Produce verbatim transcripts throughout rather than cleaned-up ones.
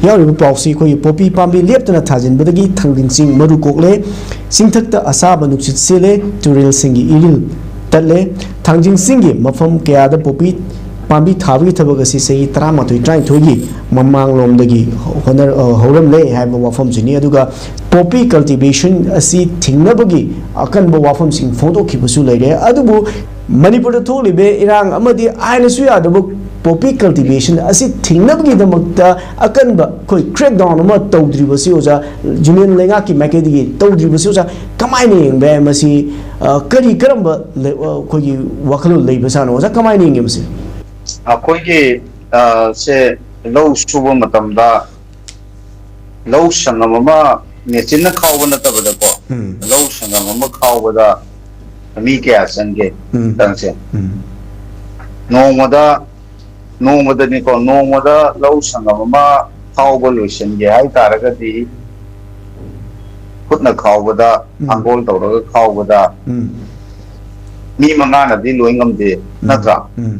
ꯌꯥꯎꯔꯤꯕ ꯄꯥꯎꯁꯤ ꯑꯩꯈꯣꯏꯒꯤ ꯄꯣꯄꯤ ꯄꯥꯝꯕꯤ ꯂꯦꯞꯇꯅ ꯊꯥꯖꯤꯟꯕꯗꯒꯤ ꯊꯥꯡꯖꯤꯡ ꯆꯤꯡ ꯃꯔꯨ ꯀꯣꯛꯂꯦ, ꯆꯤꯡꯊꯛꯇ ꯑꯁꯥꯕ ꯅꯨꯡꯁꯤꯠ ꯁꯤꯠꯂꯦ, ꯇꯨꯔꯦꯜꯁꯤꯡꯒꯤ ꯏꯔꯤꯜ ꯇꯠꯂꯦ꯫ ꯊꯥꯡꯖꯤꯡ ꯆꯤꯡꯒꯤ ꯃꯐꯝ ꯀꯌꯥꯗ ꯄꯣꯄꯤ ꯄꯥꯝꯕꯤ ꯊꯥꯕꯒꯤ ꯊꯕꯛ ꯑꯁꯤ ꯆꯍꯤ ꯇꯔꯥꯃꯥꯊꯣꯏ ꯇꯔꯥꯅꯤꯊꯣꯏꯒꯤ ꯃꯃꯥꯡꯂꯣꯝꯗꯒꯤ ꯍꯣꯠꯅ-, ꯑ, ꯍꯧꯔꯝꯂꯦ ꯍꯥꯏꯕ ꯋꯥꯐꯝꯁꯤꯅꯤ꯫ ꯑꯗꯨꯒ ꯄꯣꯄꯤ cultivation ꯑꯁꯤ ꯊꯤꯡꯅꯕꯒꯤ ꯑꯀꯟꯕ ꯋꯥꯐꯝꯁꯤꯡ ꯐꯣꯡꯗꯣꯛꯈꯤꯕꯁꯨ ꯂꯩꯔꯦ꯫ ꯑꯗꯨꯕꯨ ꯃꯅꯤꯄꯨꯔꯗ ꯊꯣꯛꯂꯤꯕ ꯏꯔꯥꯡ ꯑꯃꯗꯤ ꯑꯥꯏꯟꯅꯁꯨ ꯌꯥꯗꯕ ꯄꯣꯄꯤ cultivation ꯑꯁꯤ ꯊꯤꯡꯅꯕꯒꯤꯗꯃꯛꯇ ꯑꯀꯟꯕ ꯑꯩꯈꯣꯏ crackdown ꯑꯃ ꯇꯧꯗ꯭ꯔꯤꯕꯁꯤ ꯑꯣꯖꯥ, ꯌꯨꯅꯤꯌꯟ ꯂꯩꯉꯥꯛꯀꯤ ꯃꯥꯏꯀꯩꯗꯒꯤ ꯇꯧꯗ꯭ꯔꯤꯕꯁꯤ ꯑꯣꯖꯥ, ꯀꯃꯥꯏꯅ ꯌꯦꯡꯕ ꯌꯥꯏ? ꯃꯁꯤ, ꯑ, ꯀꯔꯤ ꯀꯔꯝꯕ ꯂꯩ-, ꯑ, ꯑꯩꯈꯣꯏꯒꯤ ꯋꯥꯈꯜꯂꯣꯟ ꯂꯩꯕꯖꯥꯠꯅꯣ ꯑꯣꯖꯥ? ꯀꯃꯥꯏꯅ ꯌꯦꯡꯒꯦ ꯃꯁꯤ? ꯑꯩꯈꯣꯏꯒꯤ, ꯑ, ꯁꯦ ꯂꯧ ꯁꯨꯕ ꯃꯇꯝꯗ ꯂꯧ ꯁꯪꯒꯝ ꯑꯃ ꯃꯦꯆꯤꯟꯅ ꯈꯥꯎꯕ ꯅꯠꯇꯕꯗꯀꯣ, ꯎꯝ꯫ ꯂꯧ ꯁꯪꯒꯝ ꯑꯃ ꯈꯥꯎꯕꯗ ꯃꯤ ꯀꯌꯥ ꯆꯪꯒꯦ? ꯎꯝ꯫ ꯆꯪꯁꯦ꯫ ꯎꯝ꯫ ꯅꯣꯡꯃꯗ, ꯅꯣꯡꯃꯗꯅꯤꯀꯣ, ꯅꯣꯡꯃꯗ ꯂꯧ ꯁꯪꯒꯝ ꯑꯃ ꯈꯥꯎꯕ ꯂꯣꯏꯁꯤꯟꯒꯦ ꯍꯥꯏ ꯇꯥꯔꯒꯗꯤ, ꯈꯨꯠꯅ ꯈꯥꯎꯕꯗ, ꯎꯝ꯫ ꯊꯥꯡꯒꯣꯜ ꯇꯧꯔꯒ ꯈꯥꯎꯕꯗ ꯎꯝ꯫ ꯃꯤ ꯃꯉꯥꯅꯗꯤ ꯂꯣꯏ ꯉꯝꯗꯦ, ꯎꯝ꯫ ꯅꯠꯇ꯭ꯔꯥ? ꯎꯝ꯫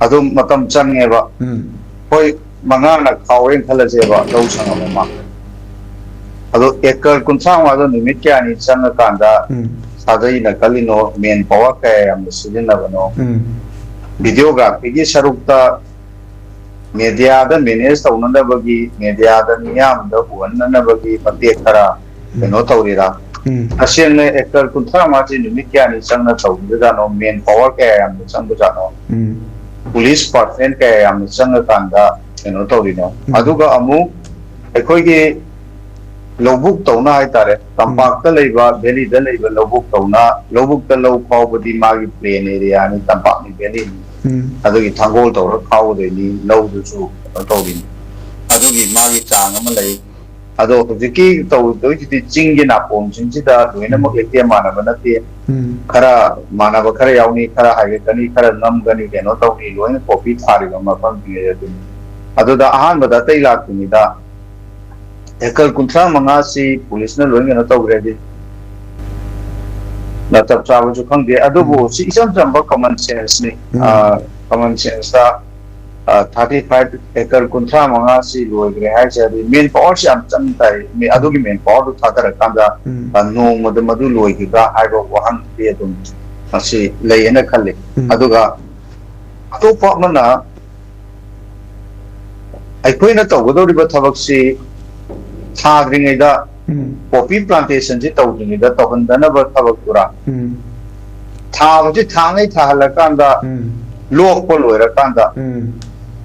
ꯑꯗꯨꯝ ꯃꯇꯝ ꯆꯪꯉꯦꯕ꯫ ꯎꯝ꯫ ꯍꯣꯏ, ꯃꯉꯥꯅ ꯈꯥꯎꯋꯦꯅ ꯈꯜꯂꯁꯦꯕ, ꯂꯧ ꯁꯪꯒꯝ ꯑꯃ꯫ ꯑꯗꯣ ꯑꯦꯀꯔ ꯀꯨꯟꯊ꯭ꯔꯥ ꯃꯉꯥꯗꯣ ꯅꯨꯃꯤꯠ ꯀꯌꯥꯅꯤ ꯆꯪꯉꯀꯥꯟꯗ ꯎꯝ꯫ ꯊꯥꯗꯩꯅ ꯈꯜꯂꯤꯅꯣ? ꯃꯦꯟ ꯄꯥꯋꯔ ꯀꯌꯥ ꯌꯥꯝꯅ ꯁꯤꯖꯤꯟꯅꯕꯅꯣ? ꯎꯝ꯫ ꯚꯤꯗꯤꯑꯣꯒ꯭ꯔꯥꯐꯤꯒꯤ ꯁꯔꯨꯛꯇ ꯃꯦꯗꯤꯌꯥꯗ ꯃꯦꯅꯦꯖ ꯇꯧꯅꯅꯕꯒꯤ, ꯃꯦꯗꯤꯌꯥꯗ ꯃꯤꯌꯥꯝꯗ ꯎꯍꯟꯅꯅꯕꯒꯤ ꯃꯇꯦꯛ ꯈꯔ ꯎꯝ꯫ ꯀꯩꯅꯣ ꯇꯧꯔꯤꯔꯥ? ꯎꯝ꯫ ꯇꯁꯦꯡꯅ ꯑꯦꯀꯔ ꯀꯨꯟꯊ꯭ꯔꯥ ꯃꯉꯥꯁꯤ ꯅꯨꯃꯤꯠ ꯀꯌꯥꯅꯤ ꯆꯪꯅ ꯇꯧꯕꯤꯒꯖꯥꯠꯅꯣ? ꯃꯦꯟ ꯄꯥꯋꯔ ꯀꯌꯥ ꯌꯥꯝꯅ ꯆꯪꯕꯖꯥꯠꯅꯣ? ꯎꯝ꯫ ꯄꯨꯂꯤꯁ ꯄꯥꯔꯁꯟ ꯀꯌꯥ ꯌꯥꯝꯅ ꯆꯪꯉꯀꯥꯟꯗ ꯀꯩꯅꯣ ꯇꯧꯔꯤꯅꯣ? ꯎꯝ꯫ ꯑꯗꯨꯒ ꯑꯃꯨꯛ ꯑꯩꯈꯣꯏꯒꯤ ꯂꯧꯕꯨꯛ ꯇꯧꯅ ꯍꯥꯏꯇꯥꯔꯦ, ꯎꯝ꯫ ꯇꯝꯄꯥꯛꯇ ꯂꯩꯕ, ꯚꯦꯂꯤꯗ ꯂꯩꯕ ꯂꯧꯕꯨꯛ ꯇꯧꯅ, ꯂꯧꯕꯨꯛꯇ ꯂꯧ ꯈꯥꯎꯕꯗꯤ ꯃꯥꯒꯤ ꯄ꯭ꯂꯦꯟ ꯑꯦꯔꯤꯌꯥꯅꯤ, ꯇꯝꯄꯥꯛꯅꯤ, ꯚꯦꯂꯤꯅꯤ꯫ ꯎꯝ꯫ ꯑꯗꯨꯒꯤ ꯊꯥꯡꯒꯣꯜ ꯇꯧꯔꯒ ꯈꯥꯎꯗꯣꯏꯅꯤ, ꯂꯧꯗꯨꯁꯨ ꯀꯩꯅꯣ ꯇꯧꯔꯤꯅꯤ꯫ ꯑꯗꯨꯒꯤ ꯃꯥꯒꯤ ꯆꯥꯡ ꯑꯃ ꯂꯩ꯫ ꯑꯗꯣ ꯍꯧꯖꯤꯛꯀꯤ ꯇꯧꯗꯣꯏꯁꯤꯗꯤ ꯆꯤꯡꯒꯤ ꯅꯥꯄꯣꯝꯁꯤꯡꯁꯤꯗ ꯂꯣꯏꯅꯃꯛ ꯎꯝ꯫ ꯂꯩꯇꯦꯝ ꯃꯥꯟꯅꯕ ꯅꯠꯇꯦ꯫ ꯎꯝ꯫ ꯈꯔ ꯃꯥꯟꯅꯕ ꯈꯔ ꯌꯥꯎꯅꯤ, ꯈꯔ ꯍꯥꯏꯒꯠꯀꯅꯤ, ꯈꯔ ꯉꯝꯒꯅꯤ, ꯀꯩꯅꯣ ꯇꯧꯅꯤ, ꯂꯣꯏꯅ ꯄꯣꯄꯤ ꯊꯥꯔꯤꯕ ꯃꯐꯝꯁꯤꯡ ꯑꯗꯨꯅꯤ꯫ ꯑꯗꯨꯗ ꯑꯍꯥꯟꯕꯗ ꯑꯇꯩ ꯂꯥꯛꯇ꯭ꯔꯤꯉꯩꯗ ꯑꯦꯀꯔ ꯀꯨꯟꯊ꯭ꯔꯥ ꯃꯉꯥꯁꯤ ꯄꯨꯂꯤꯁꯅ ꯂꯣꯏ ꯀꯩꯅꯣ ꯇꯧꯈ꯭ꯔꯦꯗꯤ꯫ ꯆꯞ ꯆꯥꯕꯁꯨ ꯈꯪꯗꯦ, ꯑꯗꯨꯕꯨ ꯎꯝ꯫ ꯁꯤ ꯏꯆꯝ ꯆꯝꯕ common sense ꯅꯤ꯫ ꯎꯝ꯫ ꯑ, common sense ꯇ ꯊꯥꯔꯇꯤ ꯐꯥꯏꯚ ꯑꯦꯀꯔ ꯀꯨꯟꯊ꯭ꯔꯥ ꯃꯉꯥꯁꯤ ꯂꯣꯏꯈ꯭ꯔꯦ ꯍꯥꯏꯁꯦ, ꯑꯗꯨꯗꯤ ꯃꯦꯟ ꯄꯥꯋꯔꯁꯤ ꯌꯥꯝ ꯆꯪ ꯇꯥꯏ꯫ ꯃꯤ ꯑꯗꯨꯒꯤ ꯃꯦꯟ ꯄꯥꯋꯔꯗꯨ ꯊꯥꯗꯔꯀꯥꯟꯗ, ꯎꯝ꯫ ꯑ, ꯅꯣꯡꯃꯗ ꯃꯗꯨ ꯂꯣꯏꯈꯤꯕ꯭ꯔꯥ ꯍꯥꯏꯕ ꯋꯥꯍꯪꯗꯤ ꯑꯗꯨꯝ ꯃꯁꯤ ꯂꯩꯌꯦꯅ ꯈꯜꯂꯤ꯫ ꯎꯝ꯫ ꯑꯗꯨꯒ ꯑꯇꯣꯞꯄ ꯑꯃꯅ, ꯑꯩꯈꯣꯏꯅ ꯇꯧꯒꯗꯧꯔꯤꯕ ꯊꯕꯛꯁꯤ ꯊꯥꯗ꯭ꯔꯤꯉꯩꯗ, ꯎꯝ꯫ ꯄꯣꯄꯤ ꯄ꯭ꯂꯥꯟꯇꯦꯁꯟꯁꯤ ꯇꯧꯗ꯭ꯔꯤꯉꯩꯗ ꯇꯧꯍꯟꯗꯅꯕ ꯊꯕꯛꯇꯨꯔꯥ? ꯎꯝ꯫ ꯊꯥꯕꯁꯤ ꯊꯥꯉꯩ ꯊꯥꯍꯜꯂꯀꯥꯟꯗ, ꯎꯝ꯫ ꯂꯣꯛꯄ ꯂꯣꯏꯔꯀꯥꯟꯗ, ꯎꯝ꯫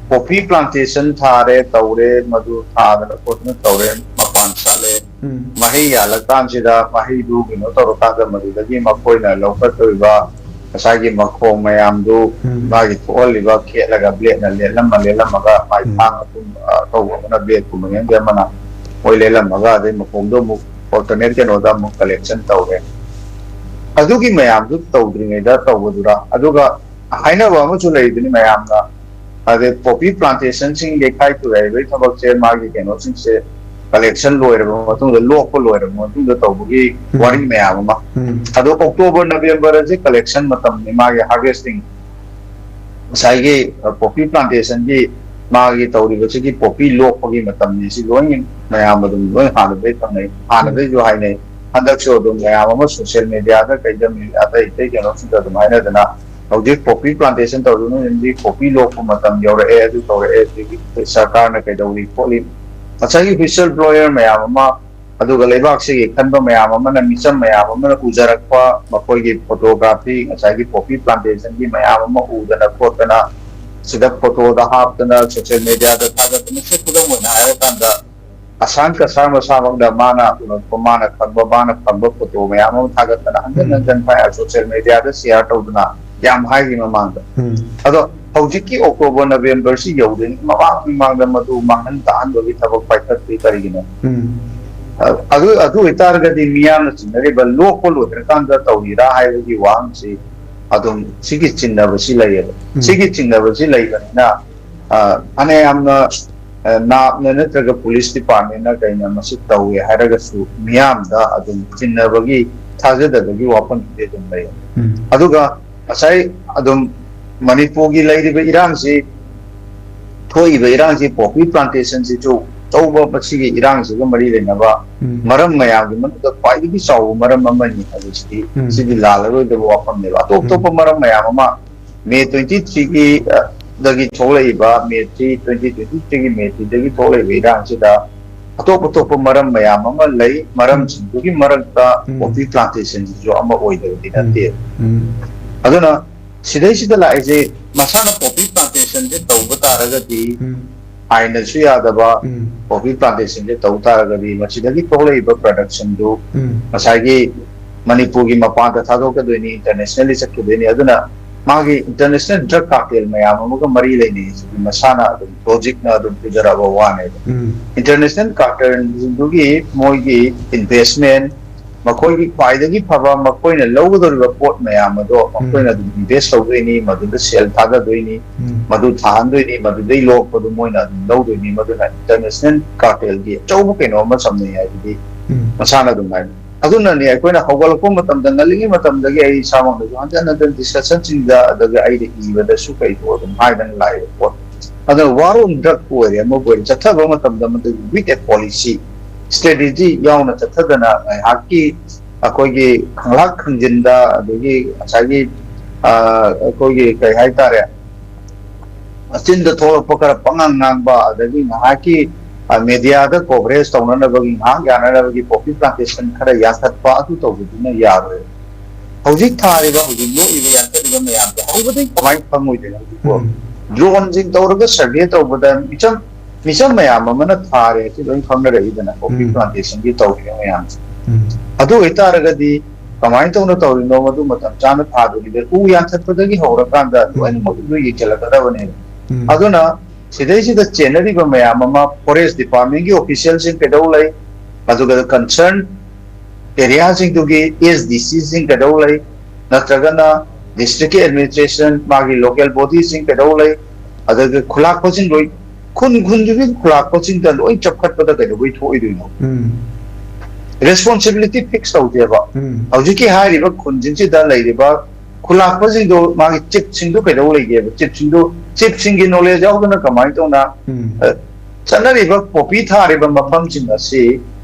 ꯄꯣꯄꯤ ꯄ꯭ꯂꯥꯟꯇꯦꯁꯟ ꯊꯥꯔꯦ, ꯇꯧꯔꯦ, ꯃꯗꯨ ꯊꯥꯗꯅ ꯈꯣꯠꯇꯅ ꯇꯧꯔꯦ, ꯃꯄꯥꯟ ꯁꯥꯠꯂꯦ, ꯎꯝ꯫ ꯃꯍꯩ ꯌꯥꯜꯂꯀꯥꯟꯁꯤꯗ ꯃꯍꯩꯗꯨ ꯀꯩꯅꯣ ꯇꯧꯔꯀꯥꯟꯗ, ꯃꯗꯨꯗꯒꯤ ꯃꯈꯣꯏꯅ ꯂꯧꯈꯠꯇꯣꯔꯤꯕ ꯉꯁꯥꯏꯒꯤ ꯃꯈꯣꯡ ꯃꯌꯥꯝꯗꯨ, ꯎꯝ꯫ ꯃꯥꯒꯤ ꯊꯣꯛꯍꯜꯂꯤꯕ ꯈꯦꯠꯂꯒ, ꯕ꯭ꯂꯦꯗꯅ ꯂꯦꯠꯂꯝꯃ ꯂꯦꯠꯂꯝꯃꯒ, ꯃꯥꯒꯤ ꯎꯝ꯫ ꯊꯥꯡ ꯑꯗꯨꯝ, ꯑ, ꯇꯧꯕ ꯑꯃꯅ, ꯕ꯭ꯂꯦꯗꯀꯨꯝꯕ ꯈꯪꯗꯦ ꯑꯃꯅ ꯃꯣꯏ ꯂꯦꯜꯂꯝꯃꯒ, ꯑꯗꯩ ꯃꯈꯣꯡꯗꯣ ꯑꯃꯨꯛ ꯑꯣꯜꯇꯔꯅꯦꯠ ꯀꯩꯅꯣꯗ ꯑꯃꯨꯛ ꯀꯂꯦꯛꯁꯟ ꯇꯧꯔꯦ꯫ ꯑꯗꯨꯒꯤ ꯃꯌꯥꯝꯗꯨ ꯇꯧꯗ꯭ꯔꯤꯉꯩꯗ ꯇꯧꯕꯗꯨꯔ? ꯑꯗꯨꯒ ꯍꯥꯏꯅꯕ ꯑꯃꯁꯨ ꯂꯩꯗꯨꯅꯤ ꯃꯌꯥꯝꯅ, ꯑꯗꯩ ꯄꯣꯄꯤ ꯄ꯭ꯂꯥꯟꯇꯦꯁꯟꯁꯤꯡ ꯂꯩꯈꯥꯏ ꯇꯨꯔꯥꯏꯕꯒꯤ ꯊꯕꯛꯁꯦ, ꯃꯥꯒꯤ ꯀꯩꯅꯣꯁꯤꯡꯁꯦ ꯀꯂꯦꯛꯁꯟ ꯂꯣꯏꯔꯕ ꯃꯇꯨꯡꯗ, ꯂꯣꯛꯄ ꯂꯣꯏꯔꯕ ꯃꯇꯨꯡꯗ ꯇꯧꯕꯒꯤ ꯎꯝ꯫ ꯋꯥꯔꯤ ꯃꯌꯥꯝ ꯑꯃ꯫ ꯎꯝ꯫ ꯑꯗꯣ ꯑꯣꯛꯇꯣꯕꯔ, ꯅꯕꯦꯝꯕꯔ ꯑꯁꯤ ꯀꯂꯦꯛꯁꯟ ꯃꯇꯝꯅꯤ, ꯃꯥꯒꯤ ꯍꯥꯔꯚꯦꯁꯇꯤꯡ, ꯉꯁꯥꯏꯒꯤ, ꯑ, ꯄꯣꯄꯤ ꯄ꯭ꯂꯥꯟꯇꯦꯁꯟꯒꯤ ꯃꯥꯒꯤ ꯇꯧꯔꯤꯕꯁꯤꯒꯤ ꯄꯣꯄꯤ ꯂꯣꯛꯄꯒꯤ ꯃꯇꯝꯅꯤ꯫ ꯁꯤ ꯂꯣꯏ ꯃꯌꯥꯝ ꯑꯗꯨꯝ ꯂꯣꯏ ꯍꯥꯟꯅꯗꯩ ꯈꯪꯅꯩ, ꯍꯥꯟꯅꯗꯩꯁꯨ ꯍꯥꯏꯅꯩ꯫ ꯍꯟꯗꯛꯁꯨ ꯑꯗꯨꯝ ꯃꯌꯥꯝ ꯑꯃ ꯁꯣꯁꯤꯌꯦꯜ ꯃꯦꯗꯤꯌꯥꯗ ꯀꯩꯗ, ꯃꯤ ꯑꯇꯩ ꯑꯇꯩ ꯀꯩꯅꯣꯁꯤꯡꯗ ꯑꯗꯨꯝ ꯍꯥꯏꯅꯗꯅ, ꯍꯧꯖꯤꯛ ꯄꯣꯄꯤ ꯄ꯭ꯂꯥꯟꯇꯦꯁꯟ ꯇꯧꯔꯤꯕ ꯃꯤꯁꯤꯡꯗꯤ ꯄꯣꯄꯤ ꯂꯣꯛꯄ ꯃꯇꯝ ꯌꯧꯔꯛꯑꯦ, ꯑꯗꯨ ꯇꯧꯔꯛꯑꯦ, ꯑꯗꯒꯤ ꯁꯔꯀꯥꯔꯅ ꯀꯩꯗꯧꯔꯤ ꯈꯣꯠꯂꯤ, ꯉꯁꯥꯏꯒꯤ ꯋꯤꯁꯜ ꯕ꯭ꯂꯣꯌꯔ ꯃꯌꯥꯝ ꯑꯃ, ꯑꯗꯨꯒ ꯂꯩꯕꯥꯛꯁꯤꯒꯤ ꯈꯟꯕ ꯃꯌꯥꯝ ꯑꯃꯅ, ꯃꯤꯆꯝ ꯃꯌꯥꯝ ꯑꯃꯅ ꯎꯖꯔꯛꯄ, ꯃꯈꯣꯏꯒꯤ ꯐꯣꯇꯣꯒ꯭ꯔꯥꯐꯤ, ꯉꯁꯥꯏꯒꯤ ꯄꯣꯄꯤ ꯄ꯭ꯂꯥꯟꯇꯦꯁꯟꯒꯤ ꯃꯌꯥꯝ ꯑꯃ ꯎꯗꯅ ꯈꯣꯠꯇꯅ, ꯁꯤꯗ ꯐꯣꯇꯣꯗ ꯍꯥꯞꯇꯅ, ꯁꯣꯁꯤꯌꯦꯜ ꯃꯦꯗꯤꯌꯥꯗ ꯊꯥꯒꯠꯇꯅ, ꯁꯤ ꯈꯨꯗꯝ ꯑꯣꯏꯅ ꯍꯥꯏꯔꯀꯥꯟꯗ, ꯑꯁꯥꯡ ꯀꯁꯥꯔ ꯃꯁꯥꯃꯛꯅ ꯃꯥꯅ ꯎꯔꯛꯄ, ꯃꯥꯅ ꯈꯪꯕ, ꯃꯥꯅ ꯐꯪꯕ ꯐꯣꯇꯣ ꯃꯌꯥꯝ ꯑꯃ ꯊꯥꯒꯠꯇꯅ, ꯍꯟꯖꯤꯟ ꯎꯝ꯫ ꯍꯟꯖꯤꯟ ꯁꯣꯁꯤꯌꯦꯜ ꯃꯦꯗꯤꯌꯥꯗ ꯁꯤꯌꯥꯔ ꯇꯧꯗꯅ ꯌꯥꯝ ꯍꯥꯏꯈꯤ ꯃꯃꯥꯡꯗ꯫ ꯎꯝ꯫ ꯑꯗꯣ ꯍꯧꯖꯤꯛꯀꯤ ꯑꯣꯛꯇꯣꯕꯔ, ꯅꯕꯦꯝꯕꯔꯁꯤ ꯌꯧꯗ꯭ꯔꯤꯉꯩ ꯃꯃꯥꯡ ꯃꯃꯥꯡꯗ ꯃꯗꯨ ꯃꯥꯡꯍꯟ ꯇꯥꯛꯍꯟꯕꯒꯤ ꯊꯕꯛ ꯄꯥꯏꯈꯠꯇ꯭ꯔꯤ ꯀꯔꯤꯒꯤꯅꯣ? ꯎꯝ꯫ ꯑ-, ꯑꯗꯨ, ꯑꯗꯨ ꯑꯣꯏꯇꯥꯔꯒꯗꯤ ꯃꯤꯌꯥꯝꯅ ꯆꯤꯡꯅꯔꯤꯕ ꯂꯣꯛꯄ ꯂꯣꯏꯈ꯭ꯔꯀꯥꯟꯗ ꯇꯧꯔꯤꯔꯥ ꯍꯥꯏꯕꯒꯤ ꯋꯥꯍꯪꯁꯤ ꯑꯗꯨꯝ ꯁꯤꯒꯤ ꯆꯤꯡꯅꯕꯁꯤ ꯂꯩꯌꯦꯕ꯫ ꯎꯝ꯫ ꯁꯤꯒꯤ ꯆꯤꯡꯅꯕꯁꯤ ꯂꯩꯕꯅꯤꯅ, ꯑ, ꯐꯅꯌꯥꯝꯅ, ꯑ, ꯅꯥꯞꯅ ꯅꯠꯇ꯭ꯔꯒ ꯄꯨꯂꯤꯁ ꯗꯤꯄꯥꯔꯠꯃꯦꯟꯅ ꯀꯩꯅ ꯃꯁꯤ ꯇꯧꯏ ꯍꯥꯏꯔꯒꯁꯨ ꯃꯤꯌꯥꯝꯗ ꯑꯗꯨꯝ ꯆꯤꯡꯅꯕꯒꯤ, ꯊꯥꯖꯗꯕꯒꯤ ꯋꯥꯐꯝꯗꯨꯗꯤ ꯑꯗꯨꯝ ꯂꯩ꯫ ꯎꯝ꯫ ꯑꯗꯨꯒ ꯉꯁꯥꯏ ꯑꯗꯨꯝ ꯃꯅꯤꯄꯨꯔꯒꯤ ꯂꯩꯔꯤꯕ ꯏꯔꯥꯡꯁꯤ ꯊꯣꯛꯏꯕ ꯏꯔꯥꯡꯁꯤ, ꯄꯣꯄꯤ ꯄ꯭ꯂꯥꯟꯇꯦꯁꯟꯁꯤꯁꯨ ꯑꯆꯧꯕ ꯃꯁꯤꯒꯤ ꯏꯔꯥꯡꯁꯤꯒ ꯃꯔꯤ ꯂꯩꯅꯕ ꯎꯝ꯫ ꯃꯔꯝ ꯃꯌꯥꯝꯒꯤ ꯃꯅꯨꯡꯗ ꯈ꯭ꯋꯥꯏꯗꯒꯤ ꯆꯥꯎꯕ ꯃꯔꯝ ꯑꯃꯅꯤ ꯍꯥꯏꯕꯁꯤꯗꯤ ꯎꯝ꯫ ꯁꯤꯗꯤ ꯂꯥꯜꯂꯔꯣꯏꯗꯕ ꯋꯥꯐꯝꯅꯦꯕ꯫ ꯑꯇꯣꯞ ꯎꯝ꯫ ꯑꯇꯣꯞꯄ ꯃꯔꯝ ꯃꯌꯥꯝ ꯑꯃ ꯃꯦ ꯇ꯭ꯋꯦꯟꯇꯤ ꯊ꯭ꯔꯤꯒꯤ ꯗꯒꯤ ꯊꯣꯛꯂꯛꯏꯕ, ꯃꯦ ꯊ꯭ꯔꯤ, ꯇ꯭ꯋꯦꯟꯇꯤ ꯇ꯭ꯋꯦꯟꯇꯤ ꯊ꯭ꯔꯤꯒꯤ ꯃꯦ ꯊ꯭ꯔꯤꯗꯒꯤ ꯊꯣꯛꯂꯛꯏꯕ ꯏꯔꯥꯡꯁꯤꯗ ꯑꯇꯣꯞ ꯑꯇꯣꯞꯄ ꯃꯔꯝ ꯃꯌꯥꯝ ꯑꯃ ꯂꯩ꯫ ꯃꯔꯝꯁꯤꯡꯗꯨꯒꯤ ꯃꯔꯛꯇ ꯎꯝ꯫ ꯄꯣꯄꯤ ꯄ꯭ꯂꯥꯟꯇꯦꯁꯟꯁꯤꯁꯨ ꯑꯃ ꯑꯣꯏꯗꯕꯗꯤ ꯎꯝ꯫ ꯅꯠꯇꯦ꯫ ꯎꯝ꯫ ꯑꯗꯨꯅ ꯁꯤꯗꯩꯁꯤꯗ ꯂꯥꯛꯏꯁꯦ, ꯃꯁꯥꯅ ꯄꯣꯄꯤ ꯄ꯭ꯂꯥꯟꯇꯦꯁꯟꯁꯦ ꯇꯧꯕ ꯇꯥꯔꯒꯗꯤ ꯎꯝ꯫ ꯑꯥꯏꯟꯅꯁꯨ ꯌꯥꯗꯕ, ꯎꯝ꯫ ꯄꯣꯄꯤ ꯄ꯭ꯂꯥꯟꯇꯦꯁꯟꯁꯦ ꯇꯧ ꯇꯥꯔꯒꯗꯤ ꯃꯁꯤꯗꯒꯤ ꯊꯣꯛꯂꯛꯏꯕ ꯄ꯭ꯔꯗꯛꯁꯟꯗꯨ ꯎꯝ꯫ ꯉꯁꯥꯏꯒꯤ ꯃꯅꯤꯄꯨꯔꯒꯤ ꯃꯄꯥꯟꯗ ꯊꯥꯗꯣꯛꯀꯗꯣꯏꯅꯤ, ꯏꯟꯇꯔꯅꯦꯁꯅꯦꯜꯂꯤ ꯆꯠꯀꯗꯣꯏꯅꯤ꯫ ꯑꯗꯨꯅ ꯃꯥꯒꯤ ꯏꯟꯇꯔꯅꯦꯁꯅꯦꯜ ꯗ꯭ꯔꯒ ꯀꯥꯔꯇꯦꯜ ꯃꯌꯥꯝ ꯑꯃꯒ ꯃꯔꯤ ꯂꯩꯅꯩ ꯍꯥꯏꯁꯤꯗꯤ ꯃꯁꯥꯅ ꯑꯗꯨꯝ ꯂꯣꯖꯤꯛꯅ ꯑꯗꯨꯝ ꯄꯨꯖꯔꯛꯑꯕ ꯋꯥꯅꯦꯕ꯫ ꯎꯝ꯫ ꯏꯟꯇꯔꯅꯦꯁꯅꯦꯜ ꯀꯥꯔꯇꯦꯜꯁꯤꯡꯗꯨꯒꯤ ꯃꯣꯏꯒꯤ ꯏꯟꯚꯦꯁꯃꯦꯟ, ꯃꯈꯣꯏꯒꯤ ꯈ꯭ꯋꯥꯏꯗꯒꯤ ꯐꯕ ꯃꯈꯣꯏꯅ ꯂꯧꯒꯗꯧꯔꯤꯕ ꯄꯣꯠ ꯃꯌꯥꯝ ꯑꯗꯣ ꯎꯝ꯫ ꯃꯈꯣꯏꯅ ꯑꯗꯨꯝ ꯏꯟꯚꯦꯁ ꯇꯧꯗꯣꯏꯅꯤ, ꯃꯗꯨꯗ ꯁꯦꯜ ꯊꯥꯗꯗꯣꯏꯅꯤ, ꯎꯝ꯫ ꯃꯗꯨ ꯊꯥꯍꯟꯗꯣꯏꯅꯤ, ꯃꯗꯨꯗꯩ ꯂꯣꯛꯄꯗꯨ ꯃꯣꯏꯅ ꯑꯗꯨꯝ ꯂꯧꯗꯣꯏꯅꯤ꯫ ꯃꯗꯨꯅ ꯏꯟꯇꯔꯅꯦꯁꯅꯦꯜ ꯀꯥꯔꯇꯦꯜꯒꯤ ꯑꯆꯧꯕ ꯀꯩꯅꯣ ꯑꯃ ꯆꯝꯅꯩ ꯍꯥꯏꯕꯗꯤ ꯎꯝ꯫ ꯃꯁꯥꯅ ꯑꯗꯨꯝ ꯍꯥꯏ꯫ ꯑꯗꯨꯅꯅꯦ ꯑꯩꯈꯣꯏꯅ ꯍꯧꯒꯠꯂꯛꯄ ꯃꯇꯝꯗ, ꯉꯜꯂꯤꯉꯩ ꯃꯇꯝꯗꯒꯤ ꯑꯩ ꯏꯁꯥꯃꯛꯅꯁꯨ ꯍꯟꯖꯟ ꯍꯟꯖꯟ ꯗꯤꯁꯀꯁꯟꯁꯤꯡꯗ, ꯑꯗꯒꯤ ꯑꯩꯅ ꯏꯕꯗꯁꯨ ꯀꯩꯗꯣ ꯑꯗꯨꯝ ꯍꯥꯏꯗꯅ ꯂꯥꯛꯑꯦꯕ ꯄꯣꯠ꯫ ꯑꯗꯨꯅ ꯋꯥꯔ ꯑꯣꯟ ꯗ꯭ꯔꯒ ꯑꯣꯏꯔꯦ, ꯑꯃꯕꯨ ꯑꯣꯏꯔꯦ, ꯆꯠꯊꯕ ꯃꯇꯝꯗ ꯃꯗꯨꯒꯤ with a policy, strategy ꯌꯥꯎꯅ ꯆꯠꯊꯗꯅ ꯉꯥꯏꯍꯥꯛꯀꯤ ꯑꯩꯈꯣꯏꯒꯤ ꯈꯪꯂꯥꯛ ꯈꯪꯖꯤꯟꯗ, ꯑꯗꯒꯤ ꯉꯁꯥꯏꯒꯤ, ꯑ, ꯑꯩꯈꯣꯏꯒꯤ ꯀꯩ ꯍꯥꯏꯇꯥꯔꯦ, ꯆꯤꯟꯗ ꯊꯣꯛꯂꯛꯄ ꯈꯔ ꯄꯉꯥꯡ ꯉꯥꯡꯕ, ꯑꯗꯒꯤ ꯉꯥꯏꯍꯥꯛꯀꯤ, ꯑ, ꯃꯦꯗꯤꯌꯥꯗ ꯀꯣꯚꯔꯦꯖ ꯇꯧꯅꯅꯕꯒꯤ, ꯉꯥꯏꯍꯥꯛ ꯌꯥꯅꯅꯕꯒꯤ ꯄꯣꯄꯤ ꯄ꯭ꯂꯥꯟꯇꯦꯁꯟ ꯈꯔ ꯌꯥꯟꯊꯠꯄ, ꯑꯗꯨ ꯇꯧꯕꯗꯨꯅ ꯌꯥꯔꯣꯏ꯫ ꯍꯧꯖꯤꯛ ꯊꯥꯔꯤꯕ, ꯍꯧꯖꯤꯛ ꯂꯣꯛꯏꯕ, ꯌꯥꯟꯊꯠꯂꯤꯕ ꯃꯌꯥꯝꯁꯦ ꯍꯧꯕꯗꯒꯤ ꯀꯃꯥꯏꯅ ꯈꯪꯉꯣꯏꯗꯣꯏꯅꯣ? ꯍꯧꯖꯤꯛꯄꯨ ꯎꯝ꯫ ꯗ꯭ꯔꯣꯟꯁꯤꯡ ꯇꯧꯔꯒ ꯁꯔꯚꯦ ꯇꯧꯕꯗ ꯃꯤꯆꯝ, ꯃꯤꯆꯝ ꯃꯌꯥꯝ ꯑꯃꯅ ꯊꯥꯔꯦ, ꯁꯤ ꯂꯣꯏ ꯈꯪꯅꯔꯛꯏꯗꯅ, ꯀꯣꯐꯤ ꯎꯝ꯫ ꯄ꯭ꯂꯥꯟꯇꯦꯁꯟꯒꯤ ꯇꯧꯔꯤꯕ ꯃꯌꯥꯝꯁꯦ꯫ ꯎꯝ꯫ ꯑꯗꯨ ꯑꯣꯏꯇꯥꯔꯒꯗꯤ ꯀꯃꯥꯏꯅ ꯇꯧꯅ ꯇꯧꯔꯤꯅꯣ? ꯃꯗꯨ ꯃꯇꯝ ꯆꯥꯅ ꯊꯥꯗꯣꯏꯅꯤꯗ, ꯎ ꯌꯥꯟꯊꯠꯄꯗꯒꯤ ꯍꯧꯔꯀꯥꯟꯗ ꯎꯝ꯫ ꯂꯣꯏꯅꯃꯛ ꯂꯣꯏ ꯌꯦꯡꯁꯤꯜꯂꯛꯀꯗꯕꯅꯦꯕ꯫ ꯎꯝ꯫ ꯑꯗꯨꯅ ꯁꯤꯗꯩꯁꯤꯗ ꯆꯦꯟꯅꯔꯤꯕ ꯃꯌꯥꯝ ꯑꯃ ꯐꯣꯔꯦꯁ ꯗꯤꯄꯥꯔꯠꯃꯦꯟꯒꯤ ꯑꯣꯐꯤꯁꯤꯌꯦꯜꯁꯤꯡ ꯀꯩꯗꯧ ꯂꯩ, ꯑꯗꯨꯒ ꯀꯟꯁꯔꯟ ꯑꯦꯔꯤꯌꯥꯁꯤꯡꯗꯨꯒꯤ ꯑꯦꯁ ꯗꯤ ꯁꯤꯁꯤꯡ ꯀꯩꯗꯧ ꯂꯩ, ꯅꯠꯇ꯭ꯔꯒꯅ ꯗꯤꯁꯇ꯭ꯔꯤꯛꯀꯤ ꯑꯦꯗꯃꯤꯅꯤꯁꯇ꯭ꯔꯦꯁꯟ, ꯃꯥꯒꯤ ꯂꯣꯀꯦꯜ ꯕꯣꯗꯤꯁꯤꯡ ꯀꯩꯗꯧ ꯂꯩ, ꯑꯗꯒꯤ ꯈꯨꯂꯥꯛꯄꯁꯤꯡ ꯂꯣꯏ, ꯈꯨꯟ ꯈꯨꯟꯗꯨꯒꯤ ꯈꯨꯂꯥꯛꯄꯁꯤꯡꯗ ꯂꯣꯏ ꯆꯞꯈꯠꯄꯗ ꯀꯩꯗꯧꯕꯩ ꯊꯣꯛꯑꯣꯏꯗꯣꯏꯅꯣ? ꯎꯝ꯫ ꯔꯦꯁꯄꯣꯟꯁꯤꯕꯤꯂꯤꯇꯤ ꯐꯤꯛꯁ ꯇꯧꯗꯦꯕ꯫ ꯎꯝ꯫ ꯍꯧꯖꯤꯛꯀꯤ ꯍꯥꯏꯔꯤꯕ ꯈꯨꯟꯁꯤꯡꯁꯤꯗ ꯂꯩꯔꯤꯕ ꯈꯨꯂꯥꯛꯄꯁꯤꯡꯗꯣ, ꯃꯥꯒꯤ ꯆꯤꯞꯁꯤꯡꯗꯣ ꯀꯩꯗꯧ ꯂꯩꯒꯦꯕ? ꯆꯤꯞꯁꯤꯡꯗꯣ ꯆꯤꯞꯁꯤꯡꯒꯤ ꯅꯣꯂꯦꯖ ꯌꯥꯎꯗꯅ ꯀꯃꯥꯏꯅ ꯇꯧꯅ, ꯎꯝ꯫ ꯑ, ꯆꯠꯅꯔꯤꯕ ꯄꯣꯄꯤ ꯊꯥꯔꯤꯕ ꯃꯐꯝꯁꯤꯡ ꯑꯁꯤ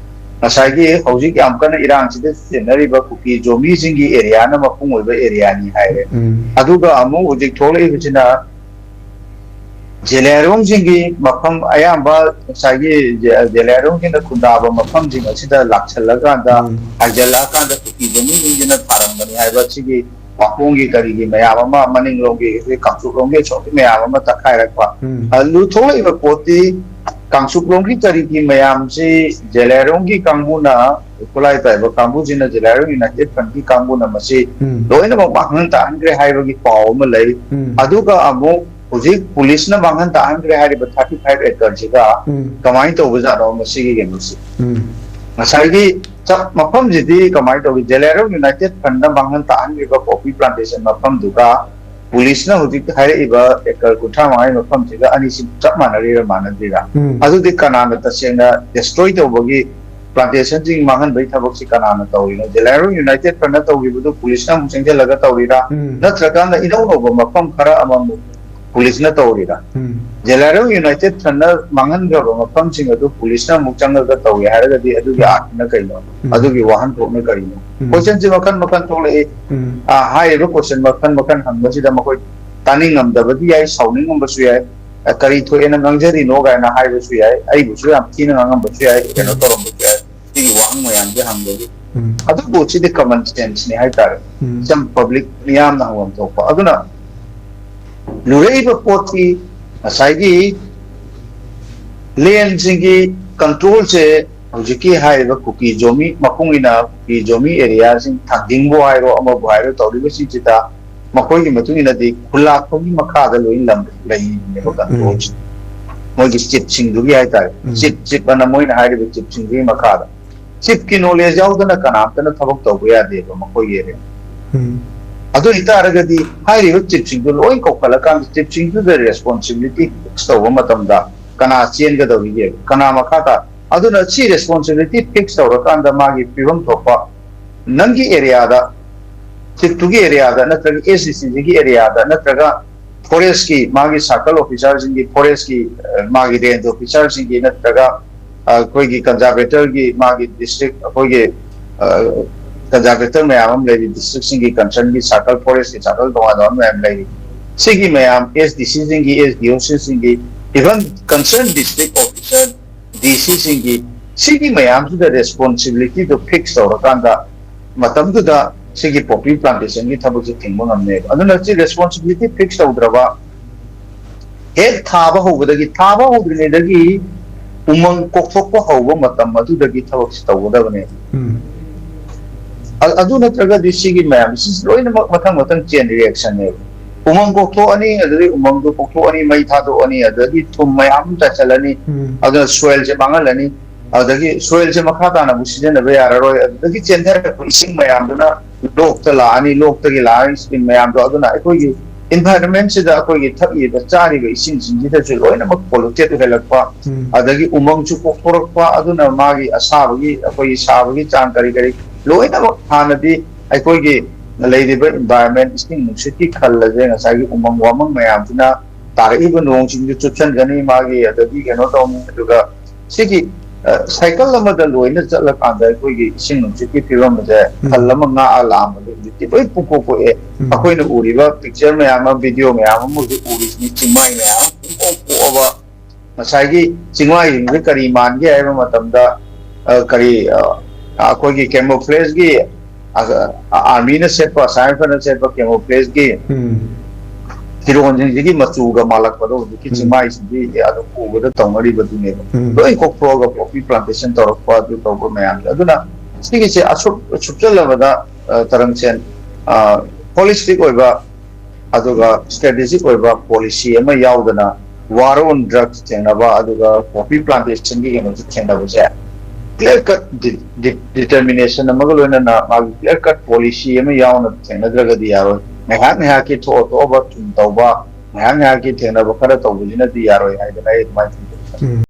ꯉꯁꯥꯏꯒꯤ ꯍꯧꯖꯤꯛ ꯌꯥꯝ ꯀꯟꯅ ꯏꯔꯥꯡꯁꯤꯗ ꯆꯦꯟꯅꯔꯤꯕ ꯀꯨꯀꯤ ꯖꯣꯃꯤꯁꯤꯡꯒꯤ ꯑꯦꯔꯤꯌꯥꯅ ꯃꯄꯨꯡ ꯑꯣꯏꯕ ꯑꯦꯔꯤꯌꯥꯅꯤ ꯍꯥꯏꯔꯦ꯫ ꯎꯝ꯫ ꯑꯗꯨꯒ ꯑꯃꯨꯛ ꯍꯧꯖꯤꯛ ꯊꯣꯛꯂꯛꯏꯕꯁꯤꯅ ꯖꯦꯂꯤꯌꯥꯡꯔꯣꯡꯁꯤꯡꯒꯤ ꯃꯐꯝ ꯑꯌꯥꯝꯕ ꯉꯁꯥꯏꯒꯤ ꯖꯦ-, ꯖꯦꯂꯤꯌꯥꯡꯔꯣꯡꯁꯤꯡꯅ ꯈꯨꯟꯗꯥꯕ ꯃꯐꯝꯁꯤꯡ ꯑꯁꯤꯗ ꯂꯥꯛꯁꯜꯂꯀꯥꯟꯗ, ꯎꯝ꯫ ꯍꯥꯏꯖꯜꯂꯛꯑꯀꯥꯟꯗ ꯀꯨꯀꯤꯗ ꯃꯤꯁꯤꯡꯁꯤꯅ ꯊꯥꯔꯝꯕꯅꯤ ꯍꯥꯏꯕ ꯁꯤꯒꯤ ꯋꯥꯈꯣꯡꯒꯤ ꯀꯔꯤꯒꯤ ꯃꯌꯥꯝ ꯑꯃ, ꯃꯅꯤꯡꯂꯣꯝꯒꯤ ꯑꯩꯈꯣꯏ ꯀꯥꯡꯆꯨꯞꯂꯣꯝꯒꯤ ꯑꯁꯣꯝꯒꯤ ꯃꯌꯥꯝ ꯑꯃ ꯇꯛꯈꯥꯏꯔꯛꯄ꯫ ꯎꯝ꯫ ꯑꯗꯨ ꯊꯣꯛꯂꯛꯏꯕ ꯄꯣꯠꯇꯤ ꯀꯥꯡꯆꯨꯞꯂꯣꯝꯒꯤ ꯀꯔꯤꯒꯤ ꯃꯌꯥꯝꯁꯤ ꯖꯦꯂꯤꯌꯥꯡꯔꯣꯡꯒꯤ ꯀꯥꯡꯕꯨꯅ, ꯈꯨꯠꯂꯥꯏ ꯄꯥꯏꯕ ꯀꯥꯡꯕꯨꯁꯤꯅ ꯖꯦꯂꯤꯌꯥꯡꯔꯣꯡ ꯌꯨꯅꯥꯏꯇꯦꯠ ꯐ꯭ꯔꯟꯠꯀꯤ ꯀꯥꯡꯕꯨꯅ ꯃꯁꯤ ꯎꯝ꯫ ꯂꯣꯏꯅꯃꯛ ꯃꯥꯡꯍꯟ ꯇꯥꯛꯍꯟꯈ꯭ꯔꯦ ꯍꯥꯏꯕꯒꯤ ꯄꯥꯎ ꯑꯃ ꯂꯩ꯫ ꯎꯝ꯫ ꯑꯗꯨꯒ ꯑꯃꯨꯛ ꯍꯧꯖꯤꯛ ꯄꯨꯂꯤꯁꯅ ꯃꯥꯡꯍꯟ ꯇꯥꯛꯍꯟꯈ꯭ꯔꯦ ꯍꯥꯏꯔꯤꯕ ꯊꯥꯔꯇꯤ ꯐꯥꯏꯚ ꯑꯦꯀꯔꯁꯤꯒ ꯎꯝ꯫ ꯀꯃꯥꯏꯅ ꯇꯧꯕꯖꯥꯠꯅꯣ ꯃꯁꯤꯒꯤ ꯀꯩꯅꯣꯁꯤ? ꯎꯝ꯫ ꯉꯁꯥꯏꯒꯤ ꯆꯞ ꯃꯐꯝꯁꯤꯗꯤ ꯀꯃꯥꯏꯅ ꯇꯧꯏ? ꯖꯦꯂꯤꯌꯥꯡꯔꯣꯡ ꯌꯨꯅꯥꯏꯇꯦꯠ ꯐ꯭ꯔꯟꯠꯅ ꯃꯥꯡꯍꯟ ꯇꯥꯛꯍꯟꯈ꯭ꯔꯤꯕ ꯄꯣꯄꯤ ꯄ꯭ꯂꯥꯟꯇꯦꯁꯟ ꯃꯐꯝꯗꯨꯒ ꯄꯨꯂꯤꯁꯅ ꯍꯧꯖꯤꯛ ꯍꯥꯏꯔꯛꯏꯕ ꯑꯦꯀꯔ ꯀꯨꯟꯊ꯭ꯔꯥ ꯃꯉꯥꯒꯤ ꯃꯐꯝꯁꯤꯒ ꯑꯅꯤꯁꯤ ꯆꯞ ꯃꯥꯟꯅꯔꯤꯔ ꯃꯥꯟꯅꯗ꯭ꯔꯤꯔ? ꯎꯝ꯫ ꯑꯗꯨꯗꯤ ꯀꯅꯥꯅ ꯇꯁꯦꯡꯅ ꯗꯦꯁꯇ꯭ꯔꯣꯏ ꯇꯧꯕꯒꯤ, ꯄ꯭ꯂꯥꯟꯇꯦꯁꯟꯁꯤꯡ ꯃꯥꯡꯍꯟꯕꯒꯤ ꯊꯕꯛꯁꯤ ꯀꯅꯥꯅ ꯇꯧꯔꯤꯅꯣ? ꯖꯦꯂꯤꯌꯥꯡꯔꯣꯡ ꯌꯨꯅꯥꯏꯇꯦꯠ ꯐ꯭ꯔꯟꯠꯅ ꯇꯧꯈꯤꯕꯗꯨ ꯄꯨꯂꯤꯁꯅ ꯑꯃꯨꯛ ꯆꯪꯁꯤꯜꯂꯒ ꯇꯧꯔꯤꯔꯥ? ꯎꯝ꯫ ꯅꯠꯇ꯭ꯔꯀꯥꯟꯗ ꯏꯅꯧ ꯅꯧꯕ ꯃꯐꯝ ꯈꯔ ꯑꯃꯃꯨꯛ ꯄꯨꯂꯤꯁꯅ ꯇꯧꯔꯤꯔꯥ? ꯎꯝ꯫ ꯖꯦꯂꯤꯌꯥꯡꯔꯣꯡ ꯌꯨꯅꯥꯏꯇꯦꯠ ꯐ꯭ꯔꯟꯠꯅ ꯃꯥꯡꯍꯟꯈ꯭ꯔꯕ ꯃꯐꯝꯁꯤꯡ ꯑꯗꯨ ꯄꯨꯂꯤꯁꯅ ꯑꯃꯨꯛ ꯆꯪꯉꯒ ꯇꯧꯏ ꯍꯥꯏꯔꯒꯗꯤ ꯑꯗꯨꯒꯤ ꯎꯝ꯫ ꯑꯥꯔꯊꯅ ꯀꯩꯅꯣ? ꯎꯝ꯫ ꯑꯗꯨꯒꯤ ꯋꯥꯍꯟꯊꯣꯛꯅ ꯀꯔꯤꯅꯣ? ꯎꯝ꯫ ꯀꯣꯏꯁꯟꯁꯦ ꯃꯈꯜ ꯃꯈꯜ ꯊꯣꯛꯂꯛꯏ꯫ ꯎꯝ꯫ ꯑ, ꯍꯥꯏꯔꯤꯕ ꯀꯣꯏꯁꯟ ꯃꯈꯜ ꯃꯈꯜ ꯍꯪꯕꯁꯤꯗ ꯃꯈꯣꯏ ꯇꯥꯅꯤꯡꯉꯝꯗꯕꯗꯤ ꯌꯥꯏ, ꯁꯥꯎꯅꯤꯡꯉꯝꯕꯁꯨ ꯌꯥꯏ, ꯑ, "ꯀꯔꯤ ꯊꯣꯛꯑꯦꯅ ꯉꯥꯡꯖꯔꯤꯅꯣ?" ꯀꯥꯏꯅ ꯍꯥꯏꯕꯁꯨ ꯌꯥꯏ, ꯑꯩꯕꯨꯁꯨ ꯌꯥꯝ ꯊꯤꯅ ꯉꯥꯡꯉꯝꯕꯁꯨ ꯌꯥꯏ, ꯀꯩꯅꯣ ꯎꯝ꯫ ꯇꯧꯔꯝꯕꯁꯨ ꯌꯥꯏ꯫ ꯁꯤꯒꯤ ꯋꯥꯍꯪ ꯃꯌꯥꯝꯁꯦ ꯍꯪꯕꯒꯤ ꯎꯝ꯫ ꯑꯗꯨꯕꯨ ꯁꯤꯗꯤ ꯀꯃꯟ ꯁꯦꯟꯁꯅꯤ ꯍꯥꯏꯇꯥꯔꯦ꯫ ꯎꯝ꯫ ꯏꯆꯝ ꯄꯕ꯭ꯂꯤꯛ ꯃꯤꯌꯥꯝꯅ ꯍꯪꯐꯝ ꯊꯣꯛꯄ꯫ ꯑꯗꯨꯅ ꯂꯨꯔꯛꯏꯕ ꯄꯣꯠꯇꯤ ꯉꯁꯥꯏꯒꯤ ꯂꯦꯟꯁꯤꯡꯒꯤ ꯀꯟꯇ꯭ꯔꯣꯜꯁꯦ ꯍꯧꯖꯤꯛꯀꯤ ꯍꯥꯏꯔꯤꯕ ꯀꯨꯀꯤ ꯖꯣꯃꯤ ꯃꯄꯨꯡ ꯑꯣꯏꯅ ꯀꯨꯀꯤ ꯖꯣꯃꯤ ꯑꯦꯔꯤꯌꯥꯁꯤꯡ, ꯊꯥꯡꯖꯤꯡꯕꯨ ꯍꯥꯏꯔꯣ, ꯑꯃꯕꯨ ꯍꯥꯏꯔꯣ, ꯇꯧꯔꯤꯕꯁꯤꯡꯁꯤꯗ ꯃꯈꯣꯏꯒꯤ ꯃꯇꯨꯡ ꯏꯟꯅꯗꯤ ꯈꯨꯜꯂꯥꯛꯄꯒꯤ ꯃꯈꯥꯗ ꯂꯣꯏ ꯂꯝ ꯂꯩꯔꯤꯕꯅꯦꯕ ꯎꯝ꯫ ꯀꯟꯇ꯭ꯔꯣꯜꯁꯦ꯫ ꯃꯣꯏꯒꯤ ꯆꯤꯞꯁꯤꯡꯗꯨꯒꯤ ꯍꯥꯏꯇꯥꯔꯦ꯫ ꯎꯝ꯫ ꯆꯤꯞ, ꯆꯤꯞ ꯑꯅ ꯃꯣꯏꯅ ꯍꯥꯏꯔꯤꯕ ꯆꯤꯞꯁꯤꯡꯗꯨꯒꯤ ꯃꯈꯥꯗ꯫ ꯆꯤꯞꯀꯤ ꯅꯣꯂꯦꯖ ꯌꯥꯎꯗꯅ ꯀꯅꯥꯝꯇꯅ ꯊꯕꯛ ꯇꯧꯕ ꯌꯥꯗꯦꯕ ꯃꯈꯣꯏꯒꯤ ꯑꯦꯔꯤꯌꯥ꯫ ꯎꯝ꯫ ꯑꯗꯨ ꯑꯣꯏꯇꯥꯔꯒꯗꯤ ꯍꯥꯏꯔꯤꯕ ꯆꯤꯞꯁꯤꯡꯗꯨ ꯂꯣꯏ ꯀꯧꯈꯠꯂꯀꯥꯟꯗ ꯆꯤꯞꯁꯤꯡꯗꯨꯗ ꯔꯦꯁꯄꯣꯟꯁꯤꯕꯤꯂꯤꯇꯤ ꯐꯤꯛꯁ ꯇꯧꯕ ꯃꯇꯝꯗ ꯀꯅꯥ ꯆꯦꯟꯒꯗꯧꯔꯤꯒꯦ? ꯀꯅꯥ ꯃꯈꯥ ꯇꯥ-, ꯑꯗꯨꯅ ꯁꯤ ꯔꯦꯁꯄꯣꯟꯁꯤꯕꯤꯂꯤꯇꯤ ꯐꯤꯛꯁ ꯇꯧꯔꯀꯥꯟꯗ ꯃꯥꯒꯤ ꯄꯤꯐꯝ ꯊꯣꯛꯄ ꯅꯪꯒꯤ ꯑꯦꯔꯤꯌꯥꯗ, ꯆꯤꯞꯇꯨꯒꯤ ꯑꯦꯔꯤꯌꯥꯗ ꯅꯠꯇ꯭ꯔꯒ ꯑꯦꯁ ꯗꯤ ꯁꯤꯁꯤꯒꯤ ꯑꯦꯔꯤꯌꯥꯗ ꯅꯠꯇ꯭ꯔꯒ ꯐꯣꯔꯦꯁꯀꯤ ꯃꯥꯒꯤ ꯁꯥꯔꯀꯜ ꯑꯣꯐꯤꯁꯥꯔꯁꯤꯡꯒꯤ, ꯐꯣꯔꯦꯁꯀꯤ ꯃꯥꯒꯤ ꯔꯦꯟꯖ ꯑꯣꯐꯤꯁꯥꯔꯁꯤꯡꯒꯤ, ꯅꯠꯇ꯭ꯔꯒ ꯑꯩꯈꯣꯏꯒꯤ ꯀꯟꯖꯥꯔꯕꯦꯇꯔꯒꯤ ꯃꯥꯒꯤ ꯗꯤꯁꯇ꯭ꯔꯤꯛ, ꯑꯩꯈꯣꯏꯒꯤ ꯀꯟꯖꯥꯔꯕꯦꯇꯔ ꯃꯌꯥꯝ ꯑꯃ ꯂꯩꯔꯤ, ꯗꯤꯁꯇ꯭ꯔꯤꯛꯁꯤꯡꯒꯤ ꯀꯟꯁꯔꯟꯒꯤ ꯁꯥꯔꯀꯜ, ꯐꯣꯔꯦꯁꯀꯤ ꯁꯥꯔꯀꯜ ꯇꯣꯉꯥꯟ ꯇꯣꯉꯥꯟꯕ ꯃꯌꯥꯝ ꯂꯩꯔꯤ꯫ ꯁꯤꯒꯤ ꯃꯌꯥꯝ ꯑꯦꯁ ꯗꯤ ꯁꯤꯁꯤꯡꯒꯤ, ꯑꯦꯁ ꯗꯤ ꯑꯣ ꯁꯤꯁꯤꯡꯒꯤ, ꯏꯚꯟ ꯀꯟꯁꯔꯟ ꯗꯤꯁꯇ꯭ꯔꯤꯛ ꯑꯣꯐꯤꯁꯥꯔ ꯗꯤ ꯁꯤꯁꯤꯡꯒꯤ, ꯁꯤꯒꯤ ꯃꯌꯥꯝꯁꯤꯗ ꯔꯦꯁꯄꯣꯟꯁꯤꯕꯤꯂꯤꯇꯤꯗꯣ ꯐꯤꯛꯁ ꯇꯧꯔꯀꯥꯟꯗ ꯃꯇꯝꯗꯨꯗ ꯁꯤꯒꯤ ꯄꯣꯄꯤ ꯄ꯭ꯂꯥꯟꯇꯦꯁꯟꯒꯤ ꯊꯕꯛꯁꯦ ꯊꯤꯡꯕ ꯉꯝꯅꯦꯕ꯫ ꯑꯗꯨꯅ ꯁꯤ ꯔꯦꯁꯄꯣꯟꯁꯤꯕꯤꯂꯤꯇꯤ ꯐꯤꯛꯁ ꯇꯧꯗ꯭ꯔꯕ, ꯍꯦꯛ ꯊꯥꯕ ꯍꯧꯕꯗꯒꯤ, ꯊꯥꯕ ꯍꯧꯗ꯭ꯔꯤꯉꯩꯗꯒꯤ ꯎꯃꯪ ꯀꯣꯛꯊꯣꯛꯄ ꯍꯧꯕ ꯃꯇꯝ ꯑꯗꯨꯗꯒꯤ ꯊꯕꯛꯁꯤ ꯇꯧꯒꯗꯕꯅꯦꯕ꯫ ꯎꯝ꯫ ꯑ-, ꯑꯗꯨ ꯅꯠꯇ꯭ꯔꯒꯗꯤ ꯁꯤꯒꯤ ꯃꯌꯥꯝ ꯁꯤ ꯂꯣꯏꯅꯃꯛ ꯃꯊꯪ ꯃꯊꯪ ꯆꯦꯟ ꯔꯤꯌꯦꯛꯁꯟꯅꯦꯕ꯫ ꯎꯃꯪ ꯀꯣꯛꯊꯣꯛꯑꯅꯤ, ꯑꯗꯨꯗꯒꯤ ꯎꯃꯪꯗꯨ ꯀꯣꯛꯊꯣꯛꯑꯅꯤ, ꯃꯩ ꯊꯥꯗꯣꯛꯑꯅꯤ, ꯑꯗꯨꯗꯒꯤ ꯊꯨꯝ ꯃꯌꯥꯝ ꯑꯃ ꯆꯥꯏꯁꯤꯜꯂꯅꯤ, ꯎꯝ꯫ ꯑꯗꯨꯅ ꯁꯣꯏꯜꯁꯦ ꯃꯥꯡꯍꯜꯂꯅꯤ, ꯑꯗꯨꯗꯒꯤ ꯁꯣꯏꯜꯁꯦ ꯃꯈꯥ ꯇꯥꯅ ꯑꯃꯨꯛ ꯁꯤꯖꯤꯟꯅꯕ ꯌꯥꯔꯔꯣꯏ, ꯑꯗꯨꯗꯒꯤ ꯆꯦꯟꯊꯔꯛꯄ ꯏꯁꯤꯡ ꯃꯌꯥꯝꯗꯨꯅ ꯂꯣꯛꯇ ꯂꯥꯛꯑꯅꯤ, ꯂꯣꯛꯇꯒꯤ ꯂꯥꯛꯑꯒ ꯏꯁꯀꯤꯟ ꯃꯌꯥꯝꯗꯣ, ꯑꯗꯨꯅ ꯑꯩꯈꯣꯏꯒꯤ ꯏꯟꯚꯥꯏꯔꯟꯃꯦꯟꯁꯤꯗ ꯑꯩꯈꯣꯏꯒꯤ ꯊꯛꯏꯕ ꯆꯥꯔꯤꯕ ꯏꯁꯤꯡꯁꯤꯡꯁꯤꯗꯁꯨ ꯂꯣꯏꯅꯃꯛ ꯄꯣꯂꯨꯇꯦꯠ ꯑꯣꯏꯍꯜꯂꯛꯄ, ꯎꯝ꯫ ꯑꯗꯒꯤ ꯎꯃꯪꯁꯨ ꯀꯣꯛꯊꯣꯔꯛꯄ, ꯑꯗꯨꯅ ꯃꯥꯒꯤ ꯑꯁꯥꯕꯒꯤ, ꯑꯩꯈꯣꯏꯒꯤ ꯁꯥꯕꯒꯤ ꯆꯥꯡ ꯀꯔꯤ ꯀꯔꯤ ꯂꯣꯏꯅꯃꯛ ꯍꯥꯟꯅꯗꯤ ꯑꯩꯈꯣꯏꯒꯤ ꯂꯩꯔꯤꯕ ꯏꯟꯚꯥꯏꯔꯟꯃꯦꯟ, ꯏꯁꯤꯡ ꯅꯨꯡꯁꯤꯠꯀꯤ ꯈꯜ ꯑꯁꯦ ꯉꯁꯥꯏꯒꯤ ꯎꯃꯪ ꯋꯥꯃꯪ ꯃꯌꯥꯝꯁꯤꯅ ꯇꯥꯔꯛꯏꯕ ꯅꯣꯡꯁꯤꯡꯗꯨ ꯆꯨꯞꯁꯤꯟꯒꯅꯤ, ꯃꯥꯒꯤ ꯑꯗꯒꯤ ꯀꯩꯅꯣ ꯇꯧꯅꯤ꯫ ꯑꯗꯨꯒ ꯁꯤꯒꯤ, ꯑ, ꯁꯥꯏꯀꯜ ꯑꯃꯗ ꯂꯣꯏꯅ ꯆꯠꯂꯀꯥꯟꯗ ꯑꯩꯈꯣꯏꯒꯤ ꯏꯁꯤꯡ ꯅꯨꯡꯁꯤꯠꯀꯤ ꯐꯤꯕꯝ ꯑꯁꯦ ꯎꯝ꯫ ꯈꯜ ꯑꯃ ꯉꯥꯛꯑ ꯂꯥꯛꯑꯝꯕꯗꯒꯤ ꯍꯧꯖꯤꯛꯇꯤ ꯂꯣꯏ ꯄꯨꯡꯀꯣꯛ ꯀꯣꯛꯑꯦ꯫ ꯎꯝ꯫ ꯑꯩꯈꯣꯏꯅ ꯎꯔꯤꯕ ꯄꯤꯛꯆꯔ ꯃꯌꯥꯝ ꯑꯃ, ꯚꯤꯗꯤꯑꯣ ꯃꯌꯥꯝ ꯑꯃ ꯍꯧꯖꯤꯛ ꯎꯔꯤꯁꯤꯅꯤ, ꯆꯤꯡꯃꯥꯏ ꯃꯌꯥꯝ ꯑꯃ ꯄꯨꯡꯀꯣꯛ ꯀꯣꯛꯑꯕ꯫ ꯉꯁꯥꯏꯒꯤ ꯆꯤꯡꯃꯥꯏꯁꯤꯡꯁꯦ ꯀꯔꯤ ꯃꯥꯟꯒꯦ ꯍꯥꯏꯕ ꯃꯇꯝꯗ, ꯑ, ꯀꯔꯤ, ꯑ, ꯑꯩꯈꯣꯏꯒꯤ ꯀꯦꯃꯣꯐ꯭ꯂꯦꯖꯀꯤ, ꯑ, ꯑꯥꯔꯃꯤꯅ ꯁꯦꯠꯄ, ꯁꯥꯏꯟꯁꯅ ꯁꯦꯠꯄ ꯀꯦꯃꯣꯐ꯭ꯂꯦꯖꯀꯤ ꯎꯝ꯫ ꯐꯤꯔꯣꯟꯁꯤꯡꯁꯤꯒꯤ ꯃꯆꯨꯒ ꯃꯥꯜꯂꯛꯄꯗꯣ ꯍꯧꯖꯤꯛꯀꯤ ꯎꯝ꯫ ꯆꯤꯡꯃꯥꯏꯁꯤꯡꯁꯤ ꯑꯗꯨꯝ ꯎꯕꯗ ꯇꯧꯅꯔꯤꯕꯗꯨꯅꯦꯕ꯫ ꯎꯝ꯫ ꯂꯣꯏ ꯀꯣꯛꯊꯣꯛꯑꯒ ꯄꯣꯄꯤ ꯄ꯭ꯂꯥꯟꯇꯦꯁꯟ ꯇꯧꯔꯛꯄ, ꯑꯗꯨ ꯇꯧꯕ ꯃꯌꯥꯝꯁꯦ꯫ ꯑꯗꯨꯅ ꯁꯤꯒꯤꯁꯦ ꯑꯁꯨꯛ ꯁꯨꯞꯆꯜꯂꯕꯗ, ꯑ, ꯇꯔꯪꯁꯦꯟ, ꯑ, ꯍꯣꯂꯤꯁꯇꯤꯛ ꯑꯣꯏꯕ, ꯑꯗꯨꯒ ꯁ꯭ꯇ꯭ꯔꯦꯇꯦꯖꯤꯛ ꯑꯣꯏꯕ ꯄꯣꯂꯤꯁꯤ ꯑꯃ ꯌꯥꯎꯗꯅ ꯋꯥꯔ ꯑꯣꯟ ꯗ꯭ꯔꯒꯁ ꯊꯦꯡꯅꯕ, ꯑꯗꯨꯒ ꯄꯣꯄꯤ ꯄ꯭ꯂꯥꯟꯇꯦꯁꯟꯒꯤ ꯀꯩꯅꯣꯁꯦ ꯊꯦꯡꯅꯕꯁꯦ, ꯀ꯭ꯂꯤꯌꯔ ꯀꯠ ꯗꯤ-, ꯗꯤ-, ꯗꯤꯇꯔꯃꯤꯅꯦꯁꯟ ꯑꯃꯒ ꯂꯣꯏꯅꯅ ꯃꯥꯒꯤ ꯀ꯭ꯂꯤꯌꯔ ꯀꯠ ꯄꯣꯂꯤꯁꯤ ꯑꯃ ꯌꯥꯎꯅ ꯊꯦꯡꯅꯗ꯭ꯔꯒꯗꯤ ꯌꯥꯔꯣꯏ꯫ ꯉꯥꯏꯍꯥꯛ ꯉꯥꯏꯍꯥꯛꯀꯤ ꯊꯣꯛꯑ ꯊꯣꯛꯑꯕ ꯊꯨꯝ ꯇꯧꯕ, ꯉꯥꯏꯍꯥꯛ ꯉꯥꯏꯍꯥꯛꯀꯤ ꯊꯦꯡꯅꯕ ꯈꯔ ꯇꯧꯕꯁꯤꯅꯗꯤ ꯌꯥꯔꯣꯏ ꯍꯥꯏꯗꯅ ꯑꯩ ꯑꯗꯨꯃꯥꯏꯅ ꯈꯟꯖꯩ꯫ ꯎꯝ꯫